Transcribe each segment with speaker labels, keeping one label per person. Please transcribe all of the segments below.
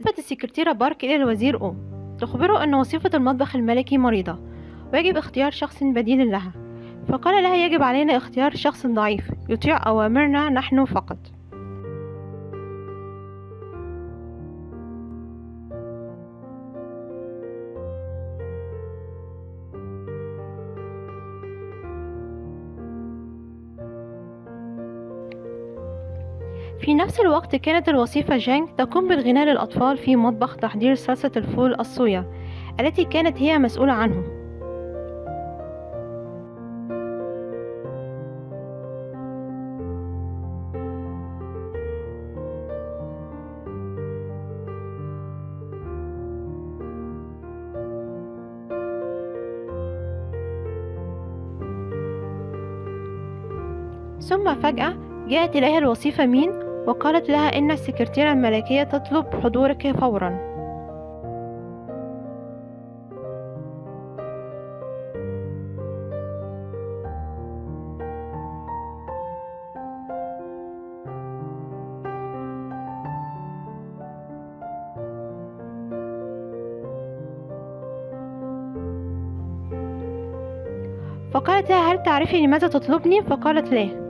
Speaker 1: ذهبت السكرتيرة بارك إلى الوزير أو تخبره أن وصيفة المطبخ الملكي مريضة ويجب اختيار شخص بديل لها، فقال لها يجب علينا اختيار شخص ضعيف يطيع أوامرنا نحن فقط. في نفس الوقت كانت الوصيفة جانج تقوم بالغناء للأطفال في مطبخ تحضير صلصة الفول الصويا التي كانت هي مسؤولة عنه. ثم فجأة جاءت إليها الوصيفة مين وقالت لها إن السكرتيرة الملكية تطلب حضورك فورا. فقالت لها هل تعرفي لماذا تطلبني؟ فقالت لا.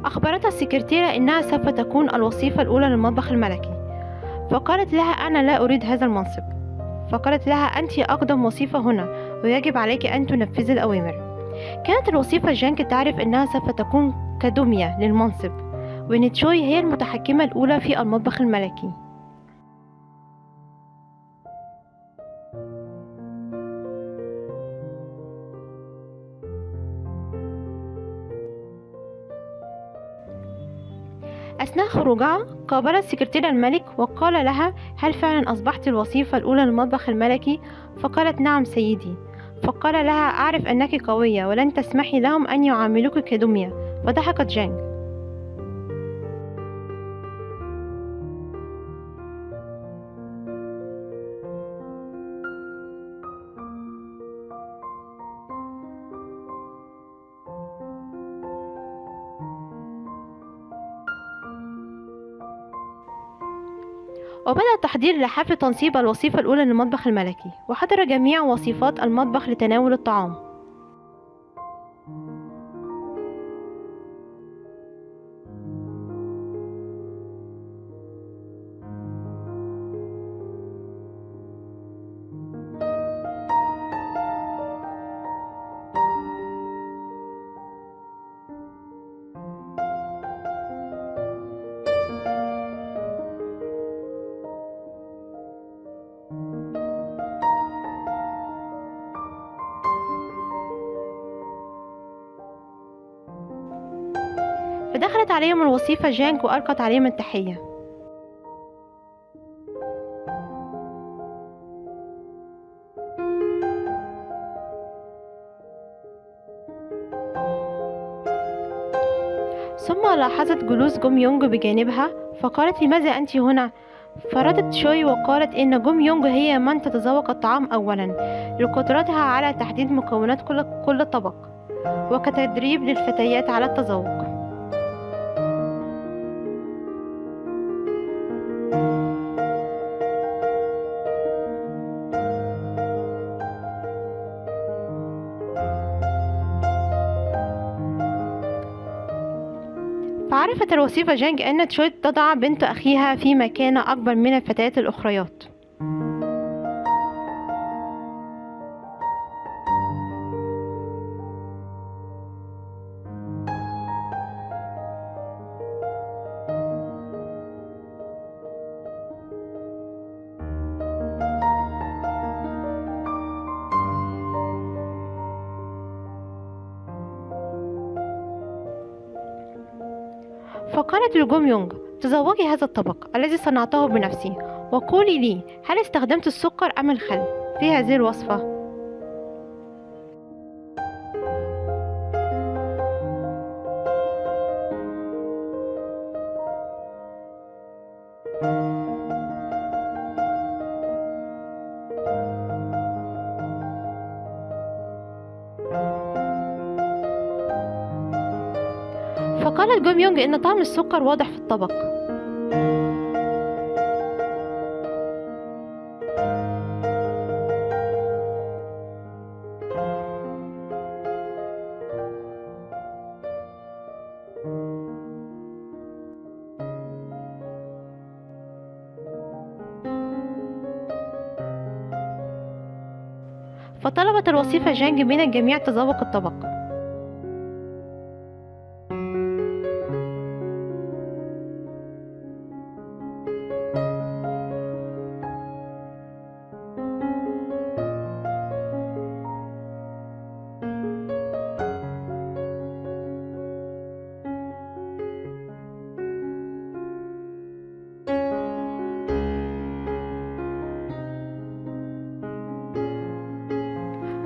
Speaker 1: أخبرتها السكرتيرة إنها سوف تكون الوصيفة الأولى للمطبخ الملكي، فقالت لها أنا لا أريد هذا المنصب. فقالت لها أنت أقدم وصيفة هنا ويجب عليك أن تنفذي الأوامر. كانت الوصيفة جانك تعرف أنها سوف تكون كدمية للمنصب، وإن تشوي هي المتحكمة الأولى في المطبخ الملكي. أثناء خروجها قابلت سكرتيرة الملك وقال لها هل فعلا أصبحت الوصيفة الأولى للمطبخ الملكي؟ فقالت نعم سيدي. فقال لها أعرف أنك قوية ولن تسمحي لهم أن يعاملوك كدمية. فضحكت جانج. وبدأ التحضير لحفل تنصيب الوصيفة الأولى للمطبخ الملكي، وحضر جميع وصيفات المطبخ لتناول الطعام. فدخلت عليهم الوصيفة جانك وألقت عليهم التحية. ثم لاحظت جلوس جوم يونج بجانبها فقالت لماذا أنت هنا؟ فردت شوي وقالت إن جوم يونج هي من تتذوق الطعام أولا لقدرتها على تحديد مكونات كل طبق، وكتدريب للفتيات على التذوق. فعرفت الوصيفة جانج أن تشوي تضع بنت أخيها في مكانة أكبر من الفتيات الأخريات. فقالت لجوم يونغ تذوقي هذا الطبق الذي صنعته بنفسي وقولي لي هل استخدمت السكر أم الخل في هذه الوصفة؟ فقالت جوم يونغ إن طعم السكر واضح في الطبق. فطلبت الوصيفة جانج من الجميع تذوق الطبق.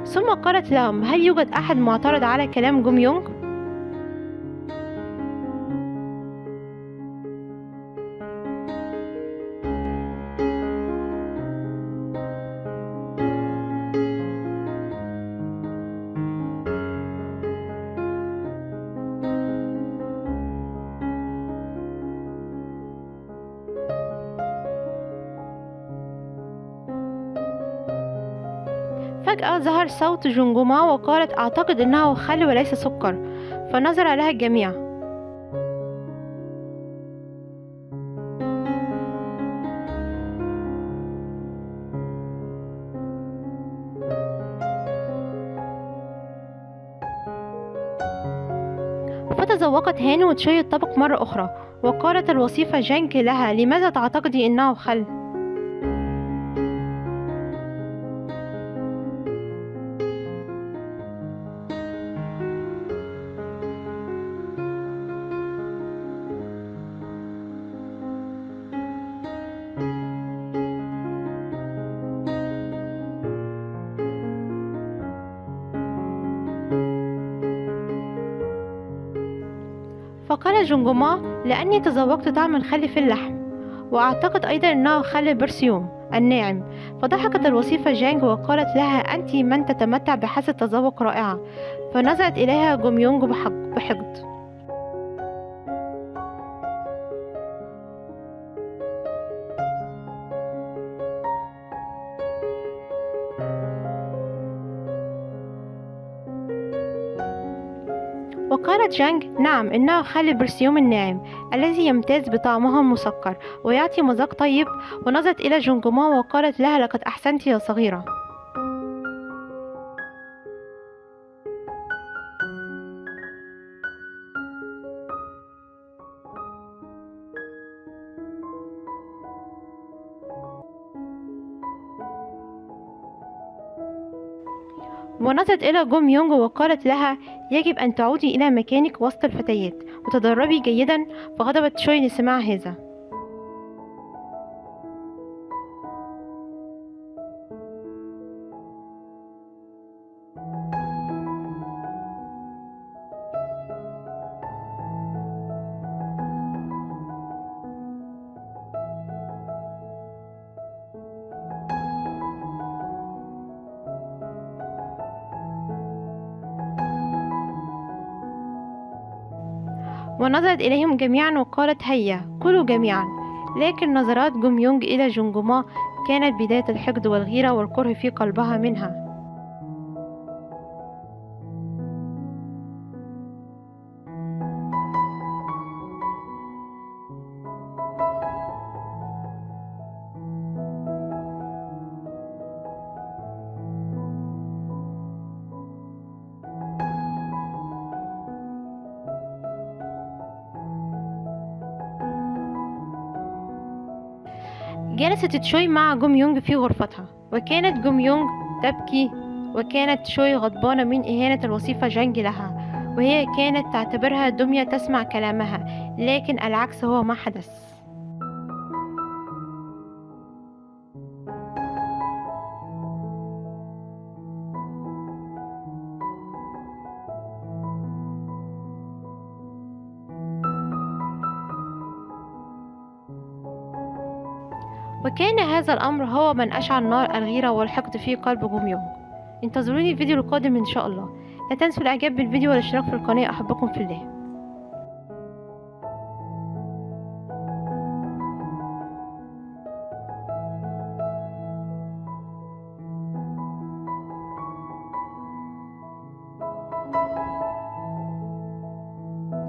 Speaker 1: ثم قالت لهم: هل يوجد أحد معترض على كلام جوم يونغ؟ فجأة ظهر صوت جونجوما وقالت: أعتقد أنه خل وليس سكر. فنظر لها الجميع. فتذوقت هان وتشوي الطبق مرة أخرى، وقالت الوصيفة جانك لها: لماذا تعتقدي أنه خل؟ فقال جونجوما: لأني تذوقت طعم الخل في اللحم، وأعتقد أيضا أنه خل برسيوم الناعم. فضحكت الوصيفة جانج وقالت لها: أنت من تتمتع بحاسة تذوق رائعة. فنظرت إليها جوم يونغ بحقد. وقالت جانج: نعم، إنه خل برسيوم الناعم الذي يمتاز بطعمه المسكر ويعطي مذاق طيب. ونظرت إلى جونجوما وقالت لها: لقد أحسنت يا صغيرة. ونظرت إلى جوم يونغ وقالت لها: يجب أن تعودي إلى مكانك وسط الفتيات وتدربي جيدا. فغضبت تشوي لسماع هذا. ونظرت إليهم جميعا وقالت: هيا كلوا جميعا. لكن نظرات جوم يونغ إلى جونجوما كانت بداية الحقد والغيرة والكره في قلبها منها. جلست تشوي مع جوم يونغ في غرفتها، وكانت جوم يونغ تبكي، وكانت تشوي غضبانة من إهانة الوصيفة جانج لها، وهي كانت تعتبرها دمية تسمع كلامها، لكن العكس هو ما حدث. وكان هذا الأمر هو من أشعل نار الغيرة والحقد في قلب جوم يونغ. انتظروني الفيديو القادم إن شاء الله. لا تنسوا الإعجاب بالفيديو والاشتراك في القناة. أحبكم في الله.